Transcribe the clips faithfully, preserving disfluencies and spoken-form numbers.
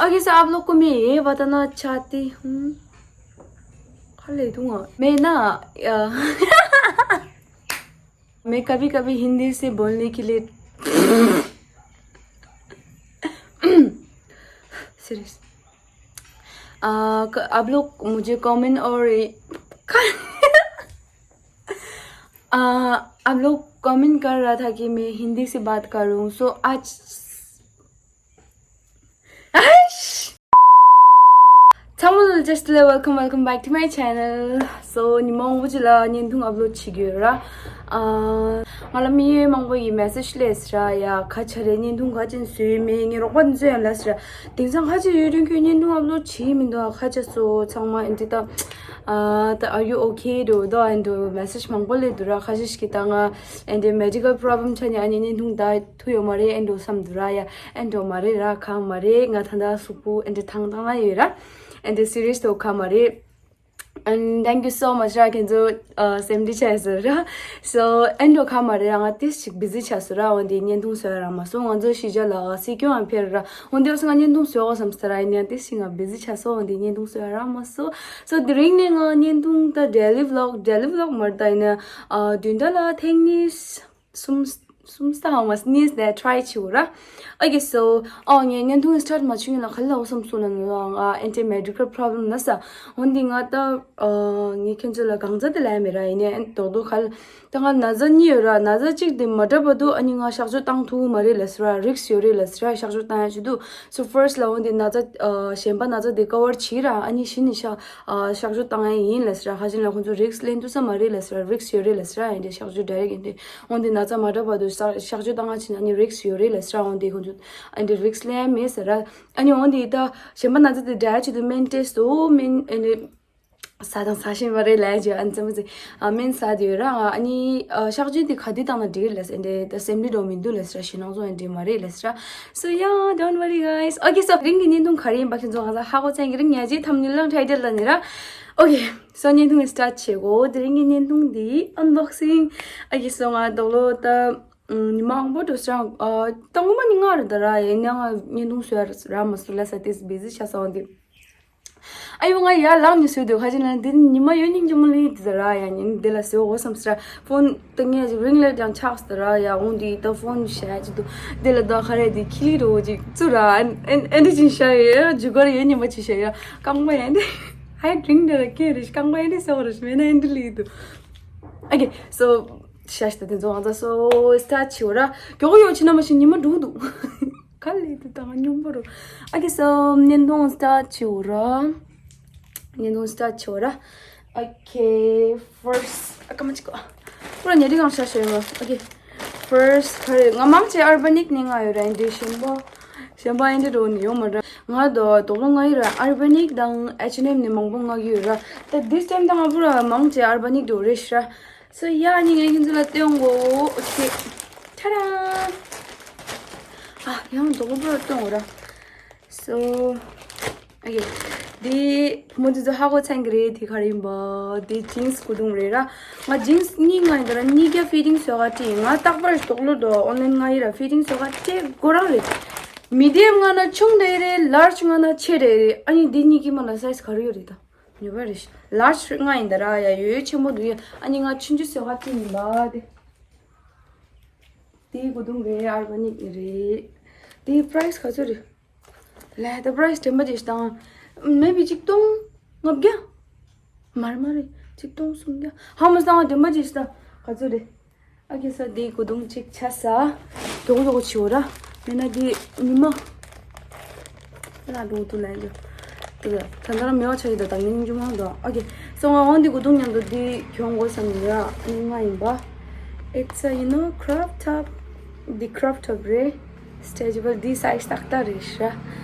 आगे से आप लोग को मैं ये बताना चाहती हूँ। खा ले दूंगा। मैं ना, अ, मैं कभी-कभी हिंदी से बोलने के लिए सीरियस। अ, क-, आप लोग मुझे कमेंट और ये अ, आप लोग कमेंट कर रहा था कि मैं हिंदी से बात करूँ। सो आज ཚང་མ་ལ་just like welcome, welcome back to my channel. So ཉི་མ་མང་པོ་ཅིག་ལ་བརྙན་ཐུང་ཨབ་ལོཌ་བྱེད་ཀྱི་ཡོད་ར། ཨ། ང་ལ་མི་མང་པོ་ཡིས་མེ་སེཇ་སླེབས་ར། ཡ་ཁ་ཆ་རེ་བརྙན་ཐུང་ག་ཅན་བཟོས་མེད། ངའི་རོགས་པ་འདི་ཚོ་ཡང་ལབ་ར། དེང་སང་ཁ་ཆ་ཡོད་དུས་ཁྱོད་བརྙན་ཐུང་ཨབ་ལོཌ་བྱེད་མི་འདུག་ཁ་ཆ་སོ་ཚང་མ་ཨེ་འདྲ་ད། ཨ་ད་are you okay འགྲོ་དོ་ཨེ་འགྲོ་མེ་སེཇ་མང་པོ་སླེབས་འདུག་ར། ཁ་ཤས་ཤིག་གིས་ད་ང་ཨེ་འདྲ་མེ་ཌི་ཀལ་པོ་རོབ་ལེམ་ཆགས་ནས་ཨ་ནི་བརྙན་ཐུང་ད་ཐུབ་ཡོད་མ་རེད་ཨེ་འགྲོ་བསམ་འདུག་ར། ཡ་ཨེ་འགྲོ་མ་རེད་ར། གང་མ་རེད། ང་ད་ད་གཟུགས་པོ་ཨེ་འདྲ་ཐང་ཐང་ན་ཡོད་ར། ཨེ་འདྲ་སི་རི་ཡས་དོ་གང་མ་རེད། And thank you so much ར། ཁྱེད་ཚོ་ཨ་སེམས་ཁྲལ་བྱས་ཟེར་ར། So ཨེ་འགྲོ་གང་མ་རེད་ར། ང་ཏིས་ཅིག་བི་ཟི་ཆགས་སོང་ར། འོན་ཏེ་བརྙན་ཐུང་བཟོ་ཡ་རག་མ་སོང་། ང་ཚོ་གཞིས་ཆགས་ལ་སྲིད་སྐྱོང་ཡང་ཕེབས་ར། འོན་ཏེ་ཨོ་སི་ང་བརྙན་ཐུང་བཟོ་དགོས་བསམ་ས་ར། ཡིན་ཡང་ཏིས་ཅིག་ང་བི་ཟི་ཆགས་སོང་། འོན་ཏེ་བརྙན་ཐུང་བཟོ་ཡ་རག་མ་སོང་། So དེ་རིང་ནས་ང་བརྙན་ཐུང་ད་daily vlog, daily vlog མ་རེད་ད། ཡིན་ན་ཨ་བདུན་ཕྲག་ལ་ཐེངས་གཉིས་གསུམ་གསུམ་ད་ཧ་མ་གཉིས་ད་ཊ་རའི་བྱེད་དགོས་ར། Okay, so ཨོ་ངས་བརྙན་ཐུང་སི་ཊར་ཊི་མ་བྱས་སྔོན་ལ་ག་ལ་འོ་བསམ་སོང་ལ་ནོ་ང་ཨེ་འདྲ་མེ་ཌི་ཀལ་པོ་རོབ་ལེམ་ན་ས། འོན་ཏེ་ང་ད་ཨ་ངས་ཁྱེད་ཚོ་ལ་གང་ཟག་དེ་ལབ་ཡ་མེད་ར། ཡིན་ནའི་ཨེ་རྡོག་རྡོག་ག་ལ། ད་ང་ན་ཚ་གཉིས་ཡོད་ར། ན་ཚ་གཅིག་དེ་མ་དྲག་བར་དུ་ཨ་ནི་ང་གཤག་བཅོས་བཏང་ཐུབ་ཀྱི་མ་རེད་ལབ་སོང་ར། རིསྐ་ཡོད་རེད་ལབ་སོང་ར། གཤག་བཅོས་བཏང་ཡ་བྱེད་དུས། So first ལ་འོན་ཏེ་ན་ཚ་ཨ་གཞན་པ་ན་ཚ་དེ་ཀ་བར་བྱེད་ར། ཨ་ནི་གཞི་ནས་གཤག་ཨ་གཤག་བཅོས་བཏང་ཡ་ཡིན་ལབ་སོང་ར། ཁ་ཤས་ལ་ཁོང་ཚོ་རིསྐ་ལེན་ཐུབ་ས་མ་རེད་ལབ་སོང་ར། རིསྐ་ཡོད་རེད་ལབ་སོང་ར། ཨེ་འདྲ་གཤག་བཅོས་ཌའི་རེཀ་ཨེ་འདྲ། འོན་ཏེ་ན་ཚ་མ་དྲག་བར་དུ་གཤག་གཤག་བཅོས་བཏང་ཡ་བྱེད་ན་ཨ་ནི་རིསྐ་ཡོད་རེད་ལབ་སོང་ར། འོན་ཏེ་ཁོང་ཚོ་ཨེ་འདྲ་རིསྐ་ལེན་ཡ་མེད་ཟེར་ར། ཨ་ནི་འོན་ཏེ་ད་གཞན་པ་ན་ཚ་དེ་དྲག་ཡ་ཆེད་དུ་སྨན་སྤྲད་སོང་། སྨན་ཨེ་འདྲ། ཟ་དང་ཟ་ཤེས་པ་རེད་ལབ་ཀྱི་ཨ་ནི་ཙམ་ཙམ། ཨ་སྨན་ཟ་དེ་ཡོད་ར། ཨ་ནི་ཨ་གཤག་བཅོས་དེ་ག་དུས་བཏང་ན་འགྲིག་རེད་ལབ་ཟེར་འདྲ། ད་སེམས་ཁྲལ་འགྲོ་མི་འདུག་ལབ་ཟེར། ཞེད་སྣང་ཚོ་ཡང་འདྲ་མ་རེད་ལབ་ཟེར། So yeah, don't worry guys. Okay, so དེ་རིང་གི་བརྙན་ཐུང་ག་རེ་ཡིན་པ་ཁྱེད་ཚོ་གང་ཟག་ཧ་གོ་ཚར་གྱི་རེད། ངས་ཅིག་ཐམ་ནེལ་ལ་ཊའི་ཊལ་ལ་ནི་ར། Okay, so བརྙན་ཐུང་གི་སི་ཊར་ཊི་བྱེད་གོ། དེ་རིང་གི་བརྙན་ཐུང་འདི་ཨན་བྷོག་སིང་། Okay, so ང་རྡོག་ལོ་ད་ཉི་མ་མང་པོ་འགྲོ་སོང་། ཨ་ད་ངོ་མ་ཉིན་ལྔ་རེད་ད་ར། ཡིན་ནའང་བརྙན་ཐུང་བཟོ་ཡ་རག་མ་སོང་ལབ་ས། དེ་བི་ཟི་ཆགས་སོང་འདི། ཨ་ཡོ་ང་ཡར་ལངས་ནས་བཟོས་འདུག་ཁ་ཅིག་ན་འདི་ནི་ཉི་མ་ཡོད་ཉིན་གྱི་མོ་ལི་དེ་ར། ཡ་ཉིན་འདི་ལ་བཟོས་འོ་བསམ་སི་ར། ཕོན་དེ་ངས་རིང་ལས་ཀྱང་ཆགས་སི་ར། ཡ་འོང་དུས་ད་ཕོན་བྱས་ཅི་འདུག་འདི་ལ་ད་ཁ་རས་འདི་ཁྱི་ལི་རོ་ཅིག་བཙུགས་ར། ཨན་ཨན་ཨན་འདི་ཅིག་བྱས་ཡོད་ཇུ་གར་ཡོད་ཉི་མ་ཅིག་བྱས་ཡོད། རྐང་པ་ཡ་འདི་ཧའི་ཌི་རིང་འདི་ལ་སྐད་རེད། རྐང་པ་ཡ་འདི་སོག་ར་མེད་ན་ཨན་འདི་ལི་འདུག Okay, so ཤ་ཤ་ད་དེ་ཚོ་ང་ཚོ་སོ་སི་ཊར་ཊི་བྱེད་འོ་ར། མགྱོགས་ཡོད་ཕྱི་ན་མ་ཤི་ཉི་མ་འགྲོ་འདུག་ག་ལེ་དུ་དང་སྙོམས་པོ་རུ། ཨ་ཀེ་སོ་བརྙན་ཐུང་སི་ཊར་ཊི་བྱེད་འོ་ར། བརྙན་ཐུང་སི་ཊར་ཊི་བྱེད་འོ་ར། Okay, first ཨ་ཀ་མ་ཅིག་གོ་ཁོ་ར་ཉེ་རིང་ང་ཤ་ཤ་ཡོད་མ། Okay, first ག་རེ་ང་མང་ཆེ་ཨར་བ་ནིག་ནས་མངགས་ཡོད་ར། འདི་གཞན་པ་གཞན་པ་ཨེ་འདྲ་འགྲོ་ནི་ཡོད་མ་ར། ང་དོ་དོག་ལོ་ང་ཡི་ར་ཨར་བ་ནིག་དང་ཨེཆ་ཨེན་ཨེམ་ནས་མང་པོ་མངགས་ཡོད་ར། ད་this time ད་ང་བུ་ར་མང་ཆེ་ཨར་བ་ནིག་འགྲོ་རེད་ཤི་ར། So yeah ནི་ངས་ཁྱེད་ཚོ་ལ་སྟོན་གོ། Okay, ཐ་ར། ཨ་ཡང་དོག་པོ་སྟོན་གོ་ར། So okay, འདི་བུ་མོ་འདི་ཚོ་ཧ་གོ་ཚར་གྱི་རེད། དེ་ག་རེ་ཡིན་པ། འདི་ཇིན་སི་གོས་ཐུང་རེད་ར། ང་ཇིན་སི་གཉིས་མངགས་ཡིན་ད་ར། གཉིས་ཀ་ཕི་ཊིང་བཟོ་ག་སྤྲད་ཡིན། ང་རྟག་པར་དོག་ལོ་དོ་ཨོན་ལན་མངགས་ཡིན་ར། ཕི་ཊིང་བཟོ་ག་སྤྲད་དགོས་རང་རེད། མི་ཌི་ཡམ་མངགས་ན་ཆུང་དྲགས་རེད། ལར་ཇི་མངགས་ན་ཆེ་དྲགས་རེད། ཨ་ནི་འདི་གཉིས་ཀྱི་མ་ལ་སའི་ཛི་ག་རེ་ཡོད་རེད་ད། ཉོས་པ་རེད། ལར་ཇི་མངགས་ཡིན་ད་ར། ཡ་ཡོད་ཆེན་པོ་འདུག་ཡ། ཨ་ནི་ང་ཆུང་ཆུང་བཟོ་ག་སྤྲད་ཡིན་པ་དེ། དེའི་གོས་ཐུང་རེད། ཨར་བ་ནིག་རེད། དེའི་པ་རའི་སི་ག་ཚོད་རེད། ལས་ད་པ་རའི་སི་དྲན་པ་ཅིག་དང་། མེ་བི་ཆིག་སྟོང་ལྔ་བརྒྱ། མ་རེད་མ་རེད། ཆིག་སྟོང་སུམ་བརྒྱ། ཧ་མ་སང་དྲན་པ་ཅིག་དང་ག་ཚོད་རེད། ཨ་ཀེ་སོ་དེའི་གོས་ཐུང་ཅིག་ཆ་ས། མགྱོགས་མགྱོགས་བྱེད་འོ་ར། མེད་ན་དེ་ཉི་མ། ལ་འགྲོ་ཐུབ་ལན་འགྲོ། དེ་ད་ད་ལྟ་མེ་བ་ཆ་ཡི་ད་ད་ངས་སྙིང་རྗེ་མང་འདུག Okay, so ང་འོང་དེ་གོས་ཐུང་མཉམ་དུ་དེ་གྱོན་དགོས་བསམ་ཡོད་ཨ་ནི་ང་ཡིན་པ། It's a, you know, crop top. འདི་crop top རེད། སི་ཊེ་ཅི་བལ་འདི་སའི་ཛི་ཏག་ཏག་རེད་ཤི་ར།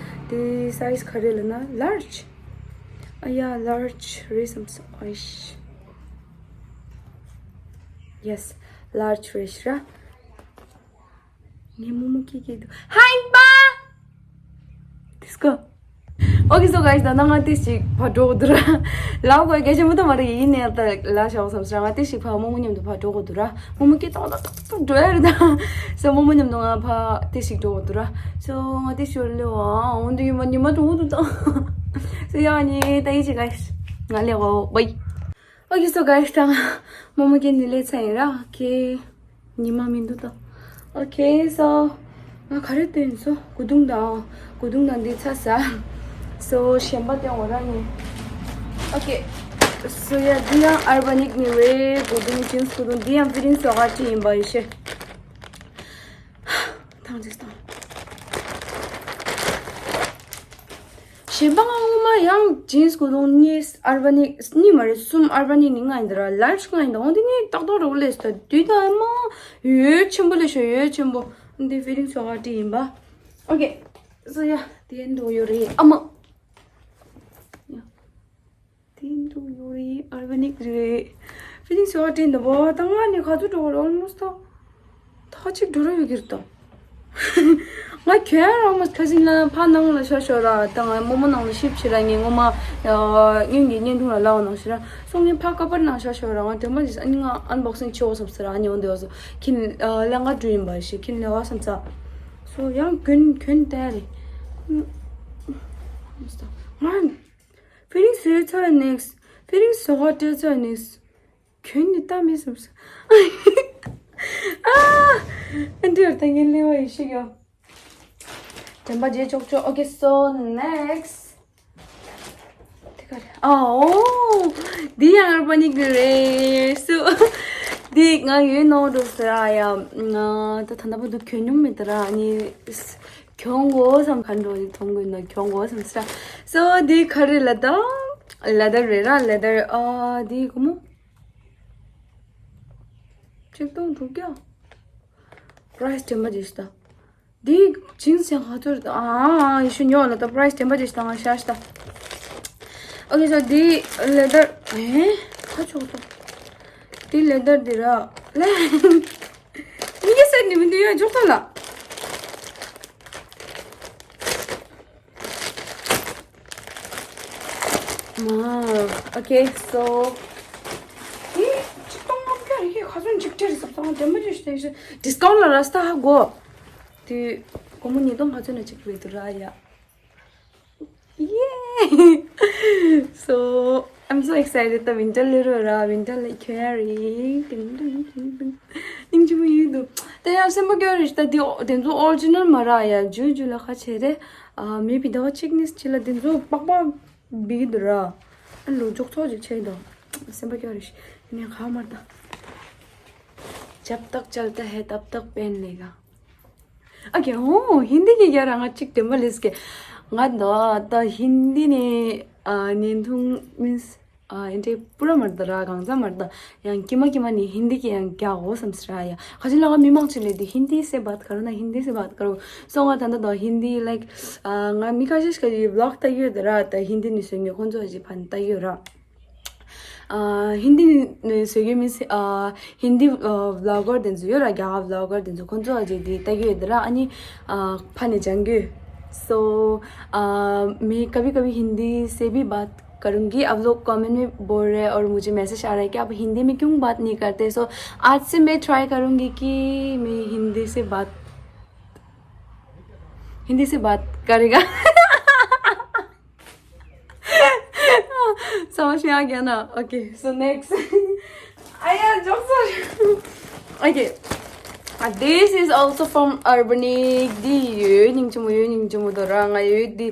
དེ་སའི་ཛི་ག་རེ་ལབ་ན་ལར་ཇི། ཨ་ཡ་ལར་ཇི་རེད་བསམ་སོང་། ཨོ་ཤི། Yes, ལར་ཇི་རེད་ཤི་ར། ངའི་རྨོ་མོ་སྐྱིད་སྐྱིད་འདུག་ཧའི་པ། དིས་ཀོ། Okay, so guys, ད་ནང་ང་ཏི་ཞིག་ཕར་འགྲོ་དགོས་འདུག་ར། ལ་གོ་རྒྱ་ཆེན་པོ་ད་མ་རེད། ཡིན་ནའི་ད་ལ་ཤག་བསམ་སོང་ར། ང་ཏི་ཞིག་ཕར་རྨོ་མོ་མཉམ་དུ་ཕར་འགྲོ་དགོས་འདུག་ར། རྨོ་མོ་སྐད་གཏོང་ད་ཏག་ཏག་འགྲོ་ཡ་རེད་ད། སོ་རྨོ་མོ་མཉམ་དུ་ང་ཕར་ཏི་ཞིག་འགྲོ་དགོས་འདུག་ར། སོ་ང་ཏི་ཞིག་ལེ་བ་འོང་དུ་ཡིན་མ་ཉི་མ་འགྲོ་དགོས་འདུག་ད། སོ་ཡ་ནི་ད་ཡིན་ཅིག་guys། ང་ལེ་གོ་bye། Okay, so guys, ད་ང་རྨོ་མོ་སྐད་ནི་ལེ་ཚ་ཡིན་ར། Okay, ཉི་མ་མི་འདུག་ད། Okay, so ང་ག་རེ་སྟོན་སོ། གོས་ཐུང་དང་། གོས་ཐུང་དང་འདི་ཚ་ས། So གཞན་པ་སྟོན་འོ་ར་ནི། Okay, so yeah, འདི་ཡང་Urbanic ནི་རེད། གོས་ཐུང་jeans གོས་ཐུང་འདི་ཡང་fitting so hard ཡིན་པ་ཡིན་ཤེ། ཐང་ཅིག་སྟོན། གཞན་པ་ང་སྔོན་མ་ཡང་jeans གོས་ཐུང་གཉིས་Urbanic། གཉིས་མ་རེད། གསུམ་Urbanic ནི་ང་ཡིན་ད་ར། large ང་ཡིན་ད། འོ་དེ་གཉིས་ཏག་ཏག་རེད་ལས་ད། དུས་ད་ཨ་མ་ཡོད་ཆེན་པོ་ལས་ཤོ་ཡོད་ཆེན་པོ། འདི་fitting so hard ཡིན་པ། Okay, so yeah, དེ་འདུག་ཡོད་རེད་ཨ་མ། དེ་འདུག་ཡོད་རེད། Urbanic རེད། fitting so hard འདི་བ་ད་ང་ནི་ག་ཚོད་འགྲོ་བ་རེད། Almost ད་ད་གཅིག་འགྲོ་ར་ཡོད་ཀྱི་རེད་ད། ང་གྱོན་རང་མ་ཁ་སིན་ལ་ཕ་ནང་ལ་ཤ་ཤོར་ར། ད་ང་རྨོ་མོ་ནང་ལ་ཤིབ་བྱེད་ར། ངས་ངོ་མ་སྔོན་གྱི་བརྙན་ཐུང་ལ་ལབ་པ་ནང་བཞིན་ར། སོང་ངས་ཕ་ཀ་པར་ནང་ཤ་ཤོར་ར། ང་དྲན་པ་ཞིག་ཨ་ནི་ང་unboxing བྱེད་འོ་བསམ་ཟེར་ར། ཨ་ནི་འོ་འདི་འོ་སོ་ཁྱིན་ལ་ང་འགྲོ་ཡིན་པ་ཞིག་ཁྱིན་ལ་བ་བསམ་ས། སོ་ཡང་གྱོན་གྱོན་བསྡད་རེད། ང་fitting so hard next, fitting so hard next. གྱོན་ནི་ལྟ་མི་སེམས་སོ། ཨ་ཨ་འདྲི་བར་ད་ངན་ལེ་བ་ཡི་ཤིག་ཡོ། དྲན་པ་བརྗེད་ཆོག་ཆོག Okay, so next དེ་ག་རེད། ཨ་ཨོ། འདི་ཡང་Urbanic རེད་སུ། འདི་ང་ཡོད་ནོ་འགྲོ་ཟེར་ཨ་ཡ། ང་ད་ད་ལྟ་བར་དུ་གྱོན་མྱོང་མེད་ད་ར། ཨ་ནི་གྱོན་དགོས་བསམ་ག་འགྲོ་ཡི་མཐོང་དགོས་ན་གྱོན་དགོས་བསམ་ཟེར། སོ་འདི་ག་རེད་ལ་ད། leather རེད་ར། leather ཨ་འདི་གོ་མོ། ཆིག་སྟོང་དྲུག་བརྒྱ། price དྲན་པ་བརྗེད་ཤི་ད། འདི་jeans ཡང་ཧ་ཐོར་ད། ཨ་ཨ་ཡེ་ཤུ་ཉོ་ལ་ད་price དྲན་པ་བརྗེད་ཤི་ད། ང་ཤ་ཤི་ད། Okay, so འདི་leather ཨེ་ཧ་ཆོག་ད། འདི་leather འདི་ར་ལེ། མི་གེ་སེ་ནི་མི་འདི་ཡོད་འཇོག་ཐོང་ལ། མ། Okay, so ཨེ་ཆིག་སྟོང་ལྔ་བརྒྱ་རེད། ཁ་སང་ཆིག་ཁྲི་རེད་ཟེར་སོང་། དེ་མ་ཅིག་ཤི་ཤི་discount ལ་ར་སྟ་ཧ་གོ། དེ་སྒོར་མོ་ཉིས་སྟོང་ག་ཚོད་ན་ཅིག་རེད་འདུག་ར་ཡ། Yay! So I'm so excited. ད་winter ལེ་རོ་ར། winter ལེ་ཁྱོད་ཡ་རེད། ཏིང་ཏིང་ཏིང་ཏིང་། སྙིང་རྗེ་མོ་ཡོད་འདུག་ད་ཡང་སེམས་པ་སྐྱོ་རེད། ད་འདི་དེ་ཚོ་original མ་ར་ཡ། ཇུ་ཇུ་ལ་ཁ་ཆེ་རེད། ཨ་མེ་བི་ཟླ་བ་གཅིག་གཉིས་ཅི་ལ་དེ་ཚོ་པག་པག་བི་གི་འདུག་ར། ཨ་ལོ་འཇོག་ཚོགས་ཅིག་ཆེ་འདུག་སེམས་པ་སྐྱོ་རེད། ཡིན་ནའི་ག་མར་ད། जब तक चलता है तब तक पहन लेगा। Okay, ཨོ་ཧིན་དི་གི་རྒྱ་ར་ང་གཅིག་དྲན་པ་ལེས་ཀེ། ང་ད་ད་ཧིན་དི་ནས་ཨ་བརྙན་ཐུང་means ཨ་ཨེ་འདྲའི་པུ་ར་མར་ད་ར་གང་ཚ་མར་ད། ཡང་ཀྱི་མ་ཀྱི་མ་ནི་ཧིན་དི་གི་ཡང་རྒྱག་འོ་བསམ་སི་ར་ཡ། ཁ་ཅིག་ལ་ང་མི་མང་ཆེ་ལས་དེ་ཧིན་དི་སེ་བཱད་ཀ་རོ་ན། ཧིན་དི་སེ་བཱད་ཀ་རོ། སོ་ང་ད་ད་ད་ཧིན་དི་like ཨ་ང་མི་ཁ་ཤས་ཤིག་གི་vlog ལྟ་གི་ཡོད་ད་ར། ད་ཧིན་དི་ནས་བཟོས་ནས་ཁོང་ཚོ་ཨ་ཅིག་ཕན་ལྟ་གི་ཡོད་ར། ཨ་ཧིན་དི་ནས་བཟོས་གི་མི་སེ་ཨ་ཧིན་དི་ཨ་vlogger དེ་ཚོ་ཡོད་ར། རྒྱ་གར་vlogger དེ་ཚོ་ཁོང་ཚོ་ཨ་ཅིག་དེ་ལྟ་གི་ཡོད་ད་ར། ཨ་ནི་ཨ་ཕ་ནས་སྦྱང་གི། So आ, मैं कभी कभी हिंदी से भी बात करूँगी। आप लोग कमेंट में बोल रहे और मुझे मैसेज आ रहा है कि आप हिंदी में क्यों बात नहीं करते। So आज से मैं ट्राई करूँगी कि मैं हिंदी से बात हिंदी से बात करेगा। समझ में आ गया ना? Okay, so next. आया joke sir. Okay. Uh, this is also from Urbanic. འདི་ཡོད་སྙིང་རྗེ་མོ། ཡོད་སྙིང་རྗེ་མོ་དོ་ར། ང་ཡོད་འདི།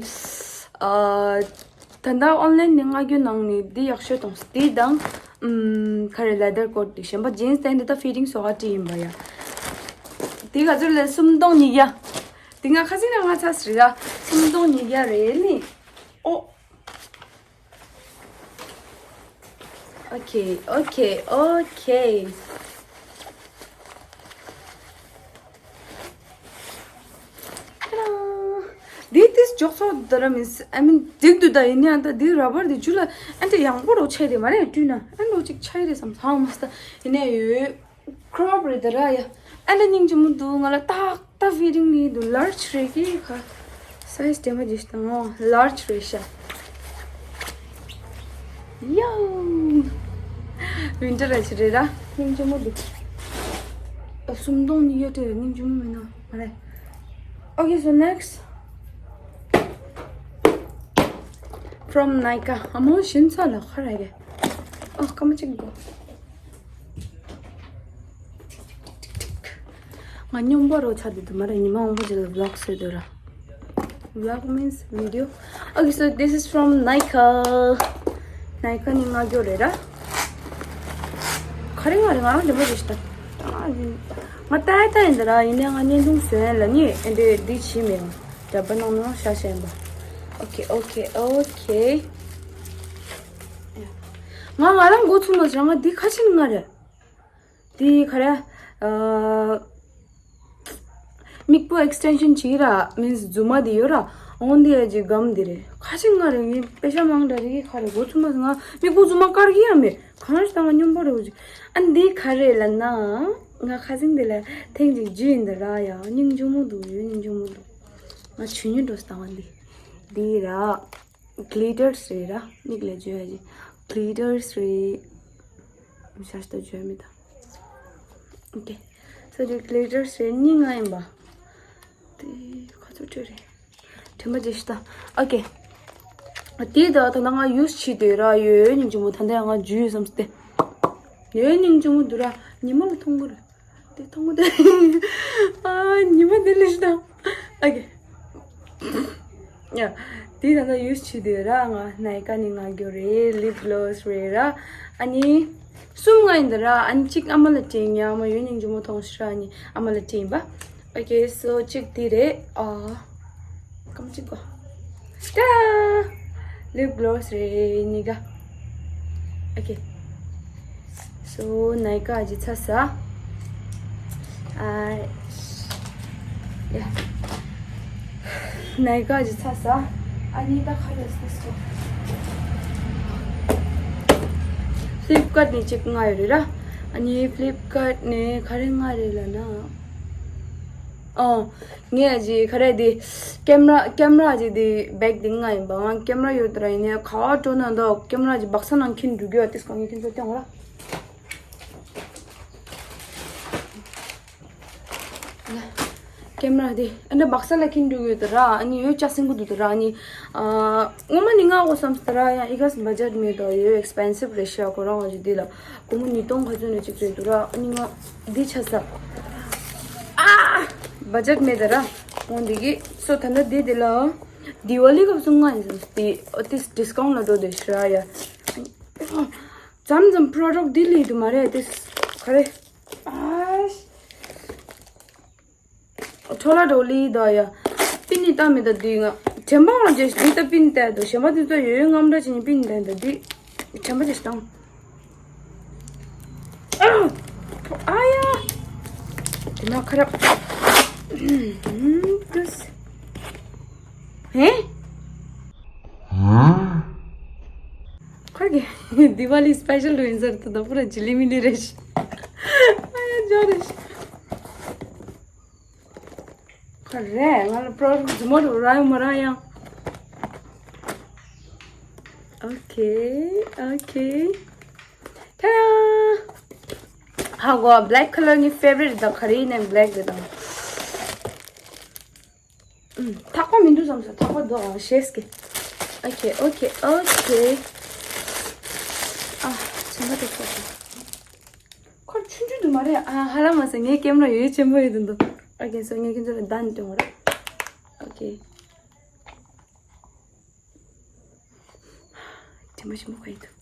ཨ་ད་ལྟ་online ནས་མངགས་རྒྱུ་ནང་ནས་འདི་ཡག་ཤོས་དང་འདི་དང་། ཨམ་ག་རེ་leather coat འདི་གཞན་པ་jeans དེ་འདི་ད་fitting so hard ཡིན་པ་ཡ། འདི་ག་ཚོད་ལས་སུམ་སྟོང་ཉིས་བརྒྱ། འདི་ང་ཁ་སང་ན་ང་ཚ་སི་ར་སུམ་སྟོང་ཉིས་བརྒྱ་རེད་ནི། ཨོ། Okay, okay, okay. Ta-da! འདི་ཏིས་འཇོག་ཚོགས་ད་ར་མིན། I mean འགྲིག་འདུག་ད། ཡིན་ཡང་ད་འདི་rubber འདི་ཇུ་ལ་ཨ་འདྲ་ཡང་པོ་རོ་ཆེ་རེད་མ་རེད། བཀྲུས་ན་ཨ་འདྲ་ཅིག་ཆེ་རེད་བསམ་ཚང་མ་སྟ། ཡིན་ནའི་ཡོད། Crop རེད་ད་ར་ཡ། ཨ་ལ་སྙིང་རྗེ་མོ་འདུག་ང་ལ་ཏག་ཏག་fitting ནི་འདུག large རེད་ཀི་ཁ། སའི་ཛི་དེ་མ་ཇི་ཤི་དང་ལར་ཇི་རེད་ཤག་ཡའོ། ཝིན་ཊར་ར་ཅི་རེད་ར། སྙིང་རྗེ་མོ་འདུག་ཨ། སུམ་སྟོང་ཉིས་བརྒྱ་སྤྲད་རེད། སྙིང་རྗེ་མོ་མིན་ན་མ་རེད། Okay, so next. From Nykaa. ཨ་མོ་ཤིན་ཚ་ལ་ཁ་ར་གེ། ཨ། སྐར་མ་གཅིག་འགོ། ང་སྙོམས་པོ་རོ་ཆགས་བསྡད་འདུག་མ་རེད། ཉི་མ་མང་པོ་ཅིག་ལ་vlog བཟོས་འདུག་ར། Vlog means video. Okay, so this is from Nykaa. Nykaa ནི་ང་རྒྱོ་རེད་ར། ག་རེ་ང་རེད། ང་རང་འདི་མོ་རེད་ཤག་ད། ང་ལྟ་ལྟ་ཡིན་ད་ར། ཡིན་ནའི་ང་བརྙན་ཐུང་བཟོས་ལ་ནི་ཨེ་འདྲས་འདི་བྱིས་མེད། འདྲ་པ་ནང་ནང་ཤ་ཤ་ཡིན་པ། Okay, okay, okay. ང་ང་རང་མགོ་ཚུགས་མ་ཟེར། ང་འདི་ཁ་ཆེ་ནི་ང་རེད། དེ་ག་རེ། ཨ། མིག་པོ་extension བྱེད་ར། means རྫུན་མ་དེ་ཡོད་ར། འོང་དེ་ཡ་ཅིག་སྒམ་དེ་རེད། ཁ་ཆེ་ང་རེ་ངའི་པེ་ཤ་མང་དྲགས་རེད། ག་རེ་མགོ་ཚུགས་མ་ང་མིག་པོ་རྫུན་མ་དཀར་གི་ཡ་མེད། གང་ཞིག་ད་ང་སྙོམས་པོ་རེད་འོ་ཅིག་ཨ། འདི་ག་རེ་ལབ་ན། ང་ཁ་སང་དེ་ལ་ཐེངས་གཅིག་འཇུས་ཡིན་ད་ར། ཡ་སྙིང་རྗེ་མོ་འདུག་ཡ་སྙིང་རྗེ་མོ་འདུག་ང་ཇུས་ཉིན་འགྲོ་སྟངས་འདི། འདི་ར། glitters རེད་ར། མིག་ལ་འཇུ་ཡ་ཅིག glitters རེད། ཤ་ཤ་ད་འཇུ་ཡ་མི་ད། Okay. So འདི་glitters རེད། གཉིས་ལྔ་ཡིན་པ། དེ་ཁ་ཚོ་སྤྲོད་རེད། དྲན་པ་བརྗེད་ཤི་ད། Okay. དེ་ད་ད་ང་use བྱེད་དེ་ར། ཡོད་སྙིང་རྗེ་མོ། ད་ལྟ་ང་འཇུས་བསམ་སྟེ། ཡོད་སྙིང་རྗེ་མོ་འདུག་ར། ཉི་མ་ལ་མཐོང་གི་རེད། དེ་མཐོང་གི་དེ། ཨ། ཉི་མ་དེ་ལས་ཤི་ད། Okay. ཡ། དེ་ད་ལྟ་use བྱེད་དེ་ར། ང་Nykaa ནི་ང་རྒྱོ་རེད། lip gloss རེད་ར། ཨ་ནི་གསུམ་ང་ཡིན་ད་ར། ཨ་ནི་གཅིག་ཨ་མ་ལ་སྤྲད་ཡིན། ཨ་མ་ཡོད་སྙིང་རྗེ་མོ་མཐོང་ཤི་ར། ཨ་ནི་ཨ་མ་ལ་སྤྲད་ཡིན་པ། Okay, so གཅིག་དེ་རེད། ཨ། སྐར་མ་གཅིག་གོ། ཏ། lip gloss རེད་གཉིས་ཀ། Okay. So Nykaa ཅིག་ཚ་ས། ཨ། ཡ། Nykaa ཅིག་ཚ་ས། ཨ་ནི་ད་ག་རེ་ཟེར་སོ། Flipkart ནས་ཅིག་མངགས་ཡོད་རེད་ར། ཨ་ནི་Flipkart ནས་ག་རེ་མངགས་རེད་ལབ་ན། ཨོ། ངས་ཨ་ཅེ་ག་རེ་དེ། ཀེམ་ར་ཀེམ་ར་ཨ་ཅེ་དེ་བེག་དེ་མངགས་ཡིན་པ། ང་ཀེམ་ར་ཡོད་དེ་ར། ཡིན་ནའི་ག་པར་འགྲོ་ན་འདུག་ཀེམ་ར་ཨ་ཅེ་བག་ས་ནང་འཁྱེར་འགྲོ་རྒྱུ་ཡོད། དེ་སྐང་ངས་ཁྱེད་ཚོ་སྟོན་ར། ཀེམ་ར་དེ་ཨ་འདྲ་བག་ས་ལ་འཁྱེར་འགྲོ་གི་ཡོད་དེ་ར། ཨ་ནི་ཡོད་ཅག་སེང་གོ་འདུག་དེ་ར། ཨ་ནི་ཨ། སྔོན་མ་ནི་མངགས་དགོས་བསམ་སྟེ་ར། ཡང་ཨི་ཁ་སི་བ་ཇེཊ་མེད་དོ། ཡོད་expensive རེད་ཤག་ཁོ་རང་ཨ་ཅེ་དེ་ལ། སྒོར་མོ་ཉིས་སྟོང་ག་ཚོད་ནས་གཅིག་རེད་འདུག་ར། ཨ་ནི་ང་འདི་ཆ་ས། ཨ། བ་ཇེཊ་མེད་ད་ར། འོང་འདི་གི་སོ་ད་ལྟ་འདི་འདི་ལ། དི་ཝ་ལི་སྐབས་སུ་མངགས་ཡིན་ཟེར་ཏེ། ཨོ་ཏིས་ཌིས་ཀའུན་ལ་འགྲོ་དེ་ཤི་ར་ཡ། མཚམས་མཚམས་པོ་རོ་ཌག་འདི་ལས་དུ་མ་རེད་ཏིས། ག་རེ། ཨ། ཁྲོ་ལ་འགྲོ་ལི་ད་ཡ། པི་ནི་ཏ་མེད་ད་འདི་ང་། དྲན་པ་མ་བརྗེད་ཤི། འདི་ད་པི་ནི་ཏ་འདུག་གཞན་པ་འདི་ཚོ་ཡོད་ཡོད་རྔམ་འདྲ་བྱེད་ནི་པི་ནི་ཏ་འདུག་འདི། དྲན་པ་བརྗེད་ཤི་དང་། ཨ། ཨ་ཡ། དེ་ན་ཁ་ར། ཨུམ། ཏུས། ཧེ། ཁོ་གི་དི་ཝ་ལི་སི་པེ་ཤལ་རུ་ཡིན་ཟེར་ཏེ་ད་པུ་ར་ཇི་ལི་མི་ལི་རེད་ཤི། ཨ་ཡ་ཇོ་རེད་ཤི། ཁོ་རེད། ང་ལ་པོ་རོ་ཌག་ཇི་མོ་རུ་ར་ཡོང་མ་ར་ཡང་། Okay, okay. ཏ་ཌ། ཧ་གོ། བྷེ་ལེག་ཁ་ལར་ནི་ཕེ་ཝ་རི་ཊི་ད། ག་རེ་ཡིན་ནའི་བྷེ་ལེག་རེད་དང་། ཨུམ། ཐག་པ་མི་འདུག་བསམ་སོང་། ཐག་པ་འདུག་ཨང་། ཤེས་ཀྱི། Okay, okay, okay. ཨ། ཆེན་པོ་དེ་ཁོ་ཁོར་ཆུང་ཆུང་དུ་མ་རེད། ཨ། ཧ་ལམ་མ་ཟད་ངའི་ཀེམ་ར་ཡོད་ཆེན་པོ་ཡོད་དུ་འདུག Okay, so ངས་ཁྱེད་ཚོ་ལ་ལྡན་སྟོན་བ་ར། Okay. དྲི་མ་ཞིམ་པོ་ག་ཡི་འདུག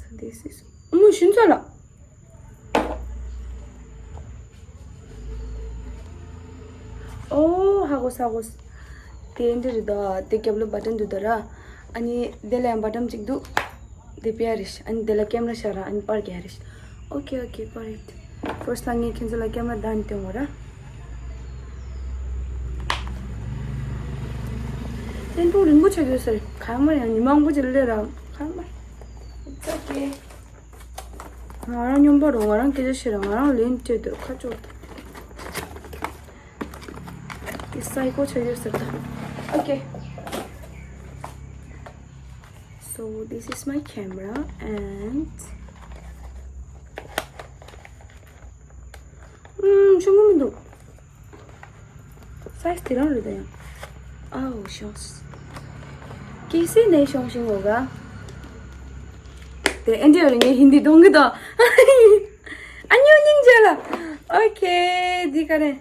So this is. ཨ་མོ་ཤིན་ཚོ་ལ། ཨོ་ཧ་གོ་ས་གོ་ས། དེ་འདྲ་རེད་ད། དེ་རྒྱབ་ལ་བ་ཊན་འདུག་ད་ར། ཨ་ནི་དེ་ལ་ཡང་བ་ཊན་གཅིག་འདུག་དེ་པེ་ཡ་རེད། ཨ་ནི་དེ་ལ་ཀེམ་ར་ཤར་ར། ཨ་ནི་པར་རྒྱག་རེད། Okay, okay, got it. First ལ་ངས་ཁྱེད་ཚོ་ལ་ཀེམ་ར་ལྡན་སྟོན་བ་ར། བརྙན་ཐུང་རིང་པོ་ཆགས་ཡོད་ས་རེད། གང་མ་ཡང་ཉི་མ་མང་པོ་ཅིག་སླེབས་ར། གང་མ། It's okay. ང་རང་སྙོམས་པོ་རུ། ང་རང་སྐད་ཆ་བཤད་ར། ང་རང་ལན་སྤྲད་འདུག་ཁ་ཅོག་ཏུ། དེ་སའི་ཀོ་ཆགས་ཡོད་ཟེར་ད། Okay. So this is my camera and ཨུམ། ཆུང་ངུ་མི་འདུག size དེ་རང་རེད་ད་ཡང་། ཨའོ་ཤོས། ཀེ་སི་ནས་ཤོང་ཤིང་འོ་ག་དེ་ཨེན་ཌི་ཡོ་རེ་ངས་ཧིན་དི་གཏོང་གི་དང་། ཨ་ཉོ་སྙིང་རྗེ་ལ། ཨོ་ཁེ། འདི་ག་རེད།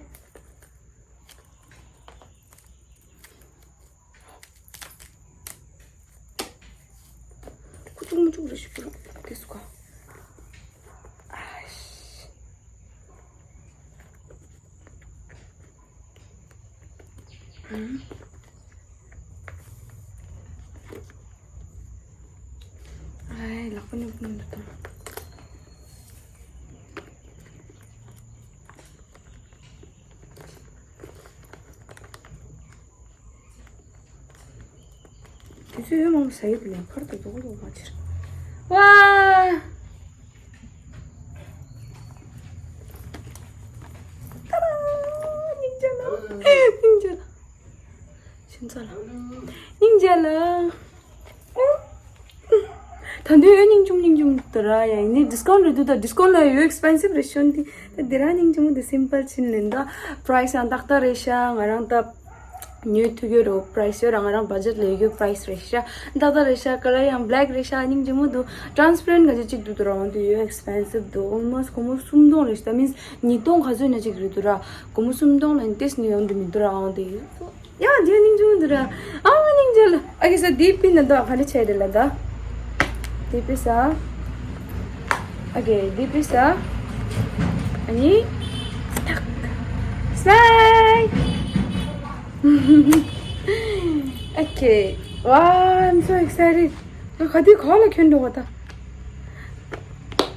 ཁུ་ཆུང་མུ་ཆུང་རེ་ཞིག་པུ་ར་དེ་སུ་ག་ཨ་ཤི། ཨའི་ལག་པ་ནི་ཀུན་འདུག་དང་། དུས་ཚོད་ཡོད་མང་པོ་ཟ་ཡི་དེ་ལས་ཕར་དུ་རྡོག་རྡོག་མ་ཕྱིར། ཝ། ཏ་ར། སྙིང་རྗེ་ལ། སྙིང་རྗེ་ལ། ཤིན་ཙ་ལ། སྙིང་རྗེ་ལ། ད་དུང་ཡོད་སྙིང་ཆུང་སྙིང་ཆུང་དུ་ར་ཡ་ཡིན་ནི་ཌི་སི་ཀའུན་ཊི་རེད་འདུག་ད་ཌི་སི་ཀའུན་ཊི་ལ་ཡོད་ཨེག་སི་པེན་སིབ་རེད་ཤོན་དི་ད་དེ་ར་སྙིང་ཆུང་དེ་སིམ་པལ་ཕྱིན་ལེན་ད་པ་རའེ་སི་ཡང་ཏག་ཏག་རེད་ཤག་ང་རང་ད་ཉོས་ཐུབ་ཡོད་རོ་པ་རའེ་སི་ཡོད་ར་ང་རང་བ་ཇེཊ་ལ་ཡོད་པ་རའེ་སི་རེད་ཤག་ཏག་ཏག་རེད་ཤག་ཀ་ལར་ཡང་བྷེ་ལེག་རེད་ཤག་སྙིང་རྗེ་མོ་འདུག་ཊ་རན་སི་པེ་རེན་ཊི་ག་ཅིག་གཅིག་འདུག་ད་ར་འོན་ཏེ་ཡོད་ཨེག་སི་པེན་སིབ་འདུག་ཨོལ་མོ་སི་སྒོར་མོ་སུམ་སྟོང་རེད་ཤག་ད་མིན་སི་ཉིས་སྟོང་ག་ཚོད་ན་ཅིག་རེད་འདུག་ར་སྒོར་མོ་སུམ་སྟོང་ལ་ཏེས་ནི་ཡོང་དུ་མི་འདུག་ར་འོན་ཏེ། ཡ་འདི་སྙིང་རྗེ་མོ་འདུག་ར། ཨ་མ་སྙིང་རྗེ་ལ། ཨ་ཁེ་ས་འདི་པི་ན་འདུག་ག་འདྲ་བྱས་རེད་ལ་ད། འདི་པི་ས། ཨ་ཁེ་འདི་པི་ས། ཨ་ནི། སྟག་སའི། ཨ་ཁེ། Wow, I'm so excited. ང་ག་དུས་ག་ལ་གྱོན་འགྲོ་བ་ད།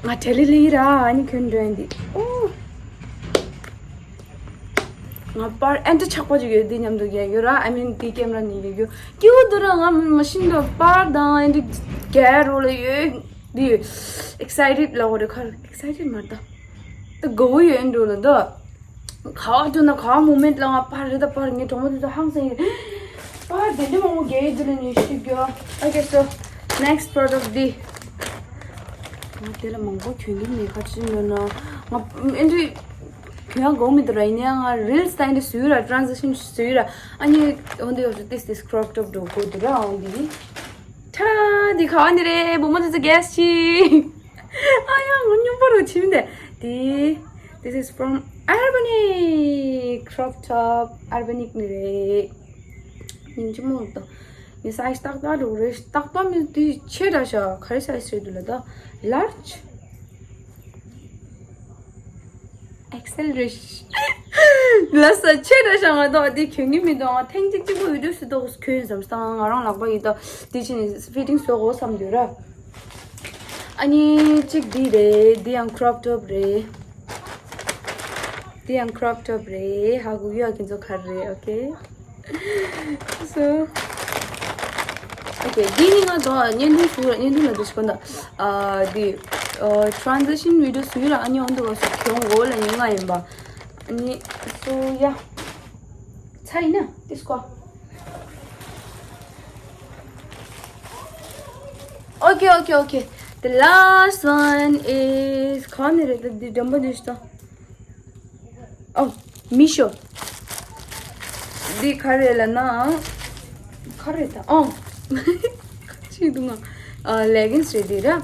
ང་ཏྲེ་ལི་ལི་ར་ཨ་ནི་གྱོན་འགྲོ་ཡིན་འདི། ཨོ། ང་པར་ཨེ་འདྲ་ཆགས་པ་ཅིག་ཡོད་འདི་མཉམ་དུ་རྒྱག་ཡོད་ར། ཨ་མིན་འདི་ཀེམ་ར་ནས་རྒྱག་ཡོད། སྐྱིད་པོ་འདུག་ར། ང་མ་ཤིན་ཏུ་པར་དང་ཨེ་འདྲ་རྒྱག་རོགས་ལ་ཡོད་འདི། ཨེག་སའི་ཊེཌ་ལ་འོ་རེ་ཁར་ཨེག་སའི་ཊེཌ་མ་རེད་ད། ད་དགའ་བོ་ཡོད་འགྲོ་ལ་ད། ག་བ་འགྲོ་ན་ག་བ་མོ་མེན་ཊི་ལ་ང་པར་རེད་ད་པར་ངའི་གྲོགས་མོ་དེ་ཚོ་ཧང་སང་ཡོད། པར་དེ་འདྲ་མང་པོ་རྒྱག་ཡོད་འདི་ལ་ཉོས་ཤིག་ཡོད། Okay, so next product འདི། ང་དེ་ལ་མང་པོ་གྱོན་གྱི་མེད་ཁ་ཅིག་ཡོད་ན། ང་ཨེ་འདྲ་གྱོན་ཡག་དགོས་མི་འདུག་ར། ཡིན་ཡང་ང་རིལ་སི་ད་ཨེ་འདྲ་བཟོས་ཡོད་ར། ཊ་རན་སི་ཤན་བཟོས་ཡོད་ར། ཨ་ནི་འོན་ཏེ་ཡོད་ཚོ་ཏིས་ཏིས་ཀྲོབ་ཀྲོབ་འགྲོ་དགོས་འདུག་ར། འོན་ཏེ་ནི། ཁྲ་འདི་ག་བ་ནི་རེད། བུ་མོ་དེ་ཚོ་གེ་སི་ཅི། ཨ་ཡ་ངོ་སྙོམས་པོ་རུ་ཕྱིན་ཏེ། དེ། This is from Urbanic. Crop top Urbanic ནི་རེད། སྙིང་རྗེ་མོ་འདུག་ངའི་སའི་ཛི་ཏག་ཏག་འགྲོ་རེད། ཏག་ཏག་མིན་དེ་ཆེ་དྲགས་ཤག་ག་རེ་སའི་ཛི་རེད་འདུག་ལ་ད། Large? ཨེག་སེལ་རེད། ལ་ས་ཆེ་དྲགས་ཤག་ང་ད་དེ་གྱོན་གྱི་མི་འདུག་ང་ཐེངས་གཅིག་གཅིག་པོ་བི་ཌིའོ་སུ་ཏོག་གྱོན་བསམ་སྟངས་ང་རང་ལག་པ་ཡིན་ད། དེ་ཕྱིན་ནས་ཕི་ཊིང་བཟོ་དགོས་བསམ་འདུག་ར། ཨ་ནི་གཅིག་འདི་རེད། འདི་ཡང་ཀྲོབ་ཊོབ་རེད། འདི་ཡང་ཀྲོབ་ཊོབ་རེད། ཧ་གོ་ཡོད་ཁྱེད་ཚོ་ག་རེ་རེད། ཨོ་ཁེ། སོ། ཨོ་ཁེ། འདི་ནི་ང་ཚོ་བརྙན་ཐུང་ཞུ་བརྙན་ཐུང་ལ་འདུག་ཞིག་གོ་ད། ཨ་འདི་ཨ་ཊ་རན་སི་ཤན་བི་ཌིའོ་ཞུ་ཡོད་ར། ཨ་ནི་འོན་ཏེ་བ་སུ་གྱོང་འོ་ལ་ཉེ་ང་ཡིན་པ། ཨ་ནི་སོ་ཡ། ཚ་ཡིན་ན་དེ་སྐོ། Okay, okay, okay. The last one is ག་ནས་རེད་ད། འདི་འགྲམ་པ་འདི་ཞིག་ད། ཨོ། མི་ཤོ། འདི་ག་རེད་ལ་ན། ག་རེད་ད། ཨོ། ཅི་འདུག་ང་། ཨ་ལེ་གིན་སི་རེད་འདི་ར།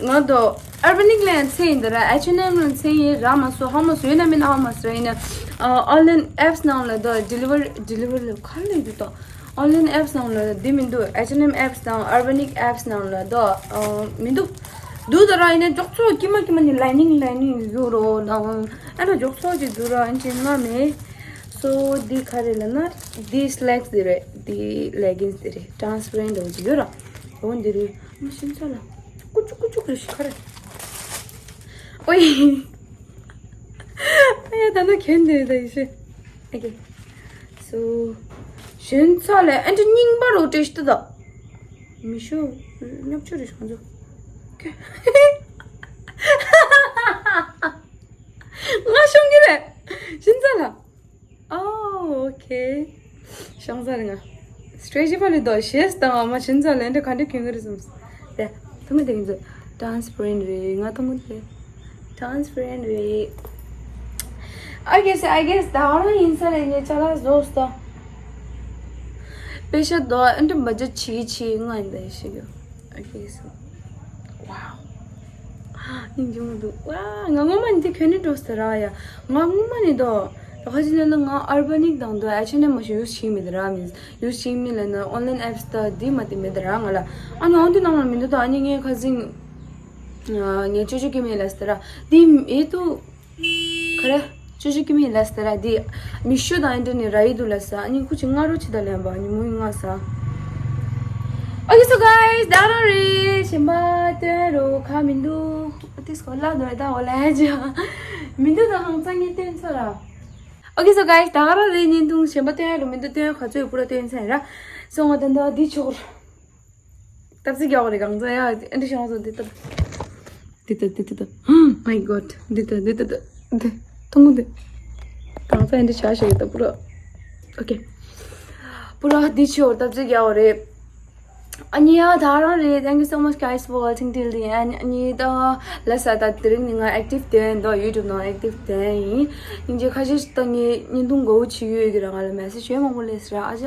ང་དོ་ཨར་བ་ནིག་ལ་ཡང་ཚད་ཡིན་འདི་ར། ཨེཆ་ཨེན་ཨེམ་ལ་ཚད་ཡིན་ར། མ་སོ་ཧ་མ་སོ་ཡོད་ན་མིན་ཧ་མ་སོ་ཡིན་ན། ཨ་ཨོན་ལ་ཡན་ཨེབ་སི་ནང་ལ་དོ་ཌི་ལི་ཝར་ཌི་ལི་ཝར་ལ་ག་ལ་འདུག་ད། ཨོན་ལ་ཡན་ཨེབ་སི་ནང་ལ་འདི་མི་འདུག་ཨེཆ་ཨེན་ཨེམ་ཨེབ་སི་དང་ཨར་བ་ནིག་ཨེབ་སི་ནང་ལ་དོ། ཨ་མི་འདུག་འདུག་ད་ར། ཡིན་ན་འཇོག་ཚོགས་ཀྱི་མ་ཀྱི་མ་ནི་ལའི་ནིང་ལའི་ནིང་ཡོད་རོ་དང་། ཨ་ན་འཇོག་ཚོགས་ཀྱི་འདུག་ར། ཨན་ཅི་ང་མེད། སོ་འདི་ག་རེ་ལ་ན། འདི་སི་ལེག་སི་འདི་རེད། འདི་ལེ་གིན་སི་འདི་རེད། ཊ་རན་སི་པེ་རེན་ཊི་འདྲ་བོ་ཅིག་ཡོད་ར། འོ་འདི་རེད། ང་ཤིན་ཚ་ལ། ཀུ་ཅུ་ཀུ་ཅུ་རེ་ཞིག་ག་རེ། ཨོ་ཡི། ཨ་ཡ་ད་ན་གན་འདི་རེད་ད་ཡི་ཤེ། ཨེ་ཀེ། སོ། ཞོན་ཚ་ལས་ཨེ་འདྲ་རྙིང་པ་རོ་ཏྲེ་ཤི་ཏི་ད། མི་ཤོ། ཉོབ་ཆུ་རེ་ཤོང་ཚོ། ང་ཤོང་གི་རེད། ཞོན་ཚ་ལ། ཨོ་ཨོ་ཁེ། ཤོང་ཚ་རེ་ང་། སི་ཊེ་ཇི་པ་ལི་དོ་ཤེས་དང་ཨ་མ་ཤིན་ཙང་ལན་དེ་ག་འདྲ་གྱོན་གི་རེད་བསམ། དེ་ཐུང་ངུ་དེ་གིན་ཚོ་ཊ་རན་སི་པེ་རེན་ཊི་རེད། ང་ཐུང་ངུ་དེ་ཊ་རན་སི་པེ་རེན་ཊི་རེད། I guess, I guess ད་རང་ཡིན་ས་རེད། ངས་ཅ་ལག་བཟོས་ད། པེ་ཤ་དོ་ཨེ་འདྲ་མ་ཇ་ཆི་ཆི་ང་ཡིན་ད་ཤི་གི I guess. Wow. སྙིང་རྗེ་མོ་འདུག་ཝ། ང་སྔོན་མ་ནི་དེ་གྱོན་ནས་འགྲོ་ས་ར་ཡ། ང་སྔོན་མ་ནི་དོ། ད་ཁ་ཅིག་ལ་ན་ང་ཨར་བ་ནིག་དང་དོ་ཨེཆ་ཨེན་ཨེམ་མ་ཞིག་ཡུས་བྱེད་མི་དེ་ར། མིན་ཡུས་བྱེད་མི་ལ་ན་ཨོན་ལན་ཨེབ་སི་ད་དེ་མ་དེ་མེད་དེ་ར་ང་ལ། ཨ་ནི་ཨོན་དེ་ནང་ལ་མི་འདུག་ད་ཨ་ནི་ངའི་ཁ་སིང་ངས་ཅོ་ཅོ་ཀི་མེ་ལ་སི་དེ་ར། དེ་ཨེ་ཏུ། ག་རེ། ཅོ་ཅོ་ཀི་མེ་ལ་སི་དེ་ར། དེ་མི་ཤོ་དང་ཨེ་འདྲ་ནི་ར་ཡི་དུ་ལ་ས། ཨ་ནི་ཁུ་ཅི་ང་རོ་ཅི་ད་ལེན་པ་ཨ་ནི་མུ་ཡི་ང་ས། Okay, so guys, ད་རང་རེད། གཞན་པ་སྟོན་རོ་ཁ་མི་འདུག་ཨ་ཏི་སྐོར་ལ་འདོད་ད་འོ་ལ་ཧ་ཅང་མི་འདུག་ད་ཧང་ཚང་ངས་སྟོན་ཚོ་ར། Okay, so guys, ད་ག་རང་རེད། བརྙན་ཐུང་གཞན་པ་སྟོན་རོ་མི་འདུག་སྟོན་ག་ཚོད་པུ་ར་སྟོན་ཚར་ར། སོང་བ་ད་འདི་ཆོག་ར། སྟབས་ཚིག་རྒྱག་རེད་གང་ཚ་ཡ། ཨེ་འདྲ་བྱུང་སོང་འདི་ལྟ། འདི་ལྟ་འདི་ལྟ། Oh my god. འདི་ལྟ་འདི་ལྟ་འདི། ཐུང་ངུ་འདི། གང་ཚ་ཨེ་འདྲ་བྱ་ཞིག་ད་པུ་ར། Okay. པུ་ར་འདི་ཆོ་སྟབས་ཚིག་རྒྱག་རེད། ཨ་ནི་ཡ་ད་རང་རེད། Thank you so much, guys, for watching till the end. ཨ་ནི་ད་ལ་ས་ད་དེ་རིང་ནི་ང་ཨེག་ཊིབ་ལྡན་འདུག་ཡུ་ཊུབ་ནང་ཨེག་ཊིབ་ལྡན་ཡིན། སྙིང་རྗེ། ཁ་ཤས་ཤིག་ད་ངས་བརྙན་ཐུང་མགོ་བོ་ཆེ་ཡོད་ཀྱི་ར། ང་ལ་མེ་སེ་ཇི་ཡོད་མང་པོ་སླེབས་སི་ར། ཨ་ཅག་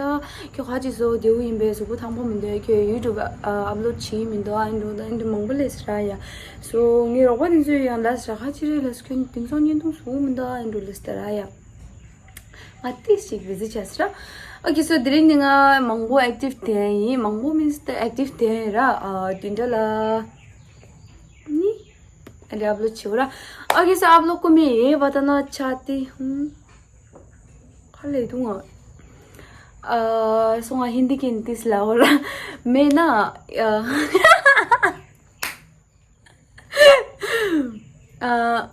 ཁྱོད་ཁ་ཅིག་བཟོ་བདེ་བོ་ཡིན་པས། གཟུགས་པོ་ཐང་པོ་མི་འདུག་ཁྱོད་ཡུ་ཊུབ་ཨ་ཨབ་ལོཌ་བྱེད་མི་འདུག་ཨ་འགྲོ་ད་ཨ་འགྲོ་མང་པོ་སླེབས་སི་ར་ཡ། སོ་ངའི་རོགས་པ་དེ་ཚོས་ཡང་ལབ་སི་ར། ཁ་ཅིག་རེད་ལབ་སི། ཁྱོད་དེང་སང་བརྙན་ཐུང་བཟོ་གི་མི་འདུག་ཨ་འགྲོ་ལབ་སི་ར་ཡ། ང་ཏིག་ཅིག་བི་ཟི་བྱས་སི་ར། Okay, so དེ་རིང་ནི་ང་མང་པོ་ཨེག་ཊིབ་ལྡན་ཡིན། མང་པོ་མིན་སི་ད་ཨེག་ཊིབ་ལྡན་ར། ཨ་དེ་འདྲ་ལ་ནི་ཨ་འདྲ་ཨབ་ལོཌ་བྱེད་ར། Okay, so ཨབ་ལོཌ་ཀུ་མི་ཡེ་བ་ད་ན་ཆ་ཏི་ཧུམ། ཁ་ལས་དུང་ང་ཨ་སོང་ང་ཧིན་དི་གིན་ཏིས་ལ་འོ་ར། མེད་ན་ཨ་ཨ་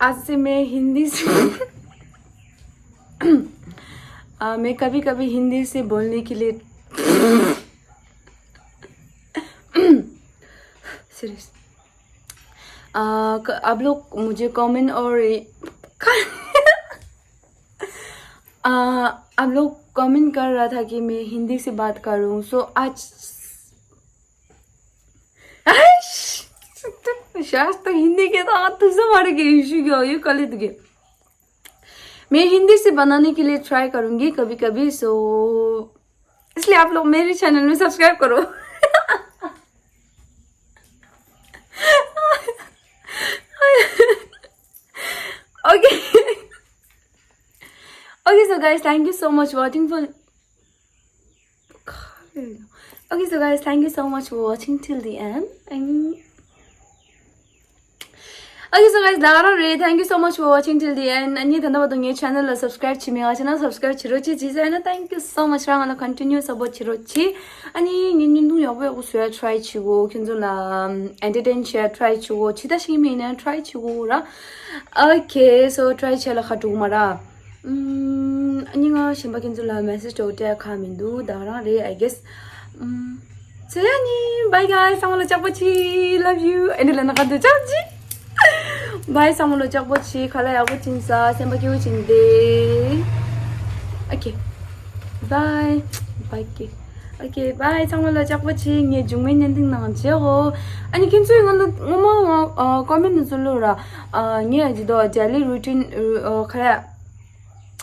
ཨ་ཟེ་མེ་ཧིན་དི་སི། आ, मैं कभी कभी हिंदी से बोलने के लिए सीरियस। आ, क- आप लोग मुझे कमेंट और आ, आप लोग कमेंट कर रहा था कि मैं हिंदी से बात करूं। सो आज शायद तो हिंदी के तो तुझसे मारे के इशू क्या हो ये कल के। मैं हिंदी से बनाने के लिए ट्राई करूंगी कभी कभी। सो इसलिए आप लोग मेरे चैनल में सब्सक्राइब करो। Okay. Okay, so guys, thank you so much watching for Okay, so guys, thank you so much for watching till the end. And okay, so guys, ད་རང་རེད། Thank you so much for watching till the end. ཨ་ནི་ད་ལྟ་བར་དུ་ངའི་channel ལ་subscribe བྱེད་མེད་པ་བྱས་ན་subscribe བྱེད་རོགས་བྱེད། བྱས་ཙང་ན་thank you so much. རང་ང་ལ་continue support བྱེད་རོགས་བྱེད། ཨ་ནི་ངའི་བརྙན་ཐུང་ཡག་པོ་ཡག་པོ་བཟོ་ཡ་try བྱེད་གོ་ཁྱེད་ཚོ་ལ་entertain བྱེད་ཡ་try བྱེད་གོ་ཇི་ལྟར་ཤེས་མིན་ཡིན་ན་try བྱེད་གོ་ར། Okay, so try བྱས་ལ་ཁ་དྲུག་མ་ར། ཨམ། ཨ་ནི་ང་གཞན་པ་ཁྱེད་ཚོ་ལ་message འདྲ་བོ་སྤྲད་ཁག་མི་འདུག་ད་རང་རེད། I guess. ཨམ། So ཡ་ནི་bye guys. ཚང་མ་ལ་ལྕགས་པོ་ཆེ། Love you. ཨེ་འདྲ་ལ་ན་ག་འདུག་ཅག་ཅི། Bye. ཚང་མ་ལ་ལྕགས་པོ་ཆེ། ཁ་ལག་ཡག་པོ་བྱིན་ས། སེམས་པ་སྐྱིད་པོ་བྱིན་ཏེ། Okay. Bye. Bye. Okay. Okay, bye. ཚང་མ་ལ་ལྕགས་པོ་ཆེ། ངས་མཇུག་མའི་བརྙན་ཐུང་ནང་མཇལ་གོ་ཨ་ནི་ཁྱེད་ཚོས་ང་ལ་སྔོན་མ་ང་ཨ་comment ནང་ཚུར་ལོ་ར། ཨ་ངས་ཨ་ཅི་དོ་daily routine ཨ་ཁ་ལག་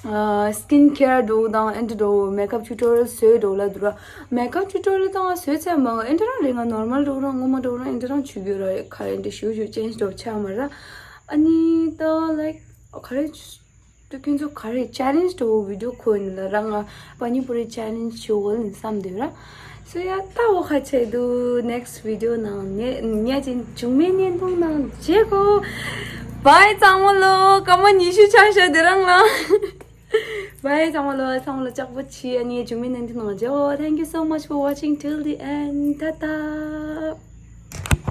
ཨ་skin care འགྲོ་དང་ཨེ་འདྲ་འགྲོ་makeup tutorial བཟོས་འགྲོ་ལ་འདུག་ར། Makeup tutorial དང་བཟོས་ཚར་མ་ཨེ་འདྲ་རང་རེད། ང་normal འགྲོ་རང་སྔོན་མ་འགྲོ་རང་ཨེ་འདྲ་རང་བྱུག་ཡོད་ར། ཁ་ཨེ་འདྲ་ཞུ་ཞུ་change འགྲོ་ཆགས་མ་ར། ཨ་ནི་ད་like ཁ་རེ་ད་ཁྱོད་ཚོ་ག་རེ་challenge འགྲོ་video ཁོ་ནི་ལ་རང་ང་pani puri challenge ཞུ་འོ་ནི་བསམ་འདུག་ར། So ཡ་ད་འོ་ཁ་ཆེ་དུ་next video ནང་ཉེ་ཉེ་ཅིག་མཇུག་མའི་བརྙན་ཐུང་ནང་མཇལ་གོ Bye ཚང་མ་ལོ། སྐར་མ་ཉི་ཤུ་ཆགས་ཤག་དེ་རང་ལ། Bye ཚང་མ་ལོ། ཚང་མ་ལོ་ལྕགས་པོ་ཆེ། ཨ་ནི་མཇུག་མའི་བརྙན་ཐུང་ནང་མཇལ་གོ Thank you so much for watching till the end. ཏ་ཏ།